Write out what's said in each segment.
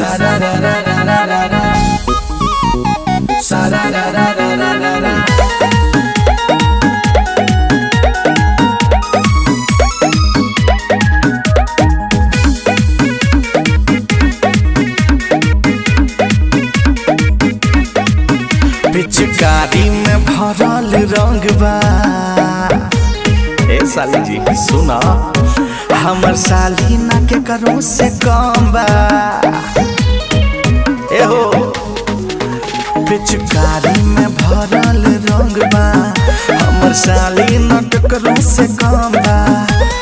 सारा रा रा रा रा रा, सारा रा रा रा रा रा। पिचकारी में भरल रंग बा। ए साली जी सुना, हमर साली ना के करो से कम बा। ए हो पिचकारी में भरल रंग बा, हमर साली ना के करो से कम बा।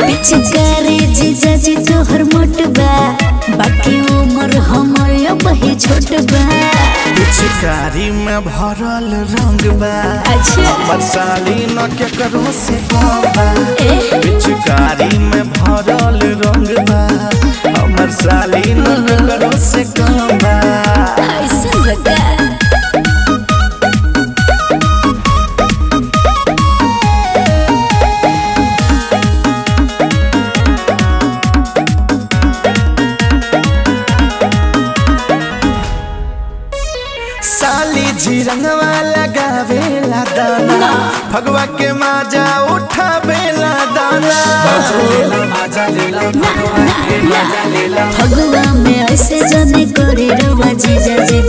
पिचकारी जीजा जी तोहर मोट बा, बाकी उम्र हमर अबही छोट बा। पिचकारी में भरल रंग बा, हमर साली न के करो से कम बा। पिचकारी में भरल रंग बा, हमर साली न के करो से कम बा। ऐसा लगा साली जी रंगवा लगावेला दाना, फगवा के माजा उठावेला दाना। फगवा में ऐसे जाने करे रवा जीजा जी,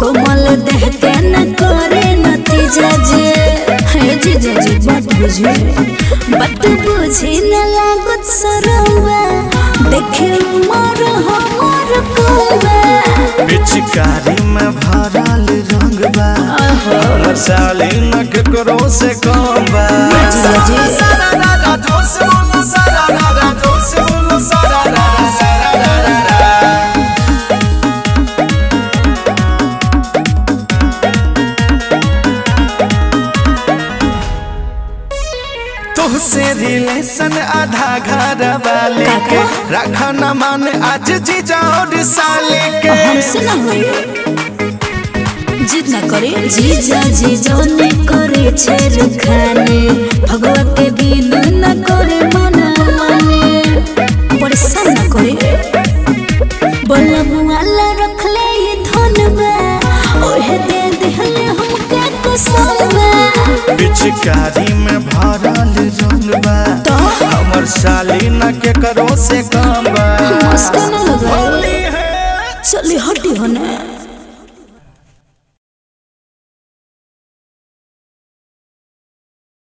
कोमल देह के न करे नतीजा जी। हे जीजा जी बात बुझे, बात बुझे न लागत सरवा, देखे उमर हमर कोवा। पिचकारी में भरल रंग बा, हमर साली न केकरो से कम बा। सारा रा रा जोर से बोलो, सारा रा रा जोर से बोलो, सारा रा रा सारा रा रा रा। तुहसे रिलेशन आधा घर वाले के, रखा न मान आज जीजा और साले के। हमसे ना होई जिद ना करे जीजा जी जाने करे छेर खाने, फगवा के दिन न करे मना माने, परेशान ना करे। बोला मुआला रख ले ये धनबा, ओहे दे देहले हमके कसमबा। पिचकारी में भरल रंग बा, हमर साली न के करो से कम बा। मस्का न लगाए चली हटी होने।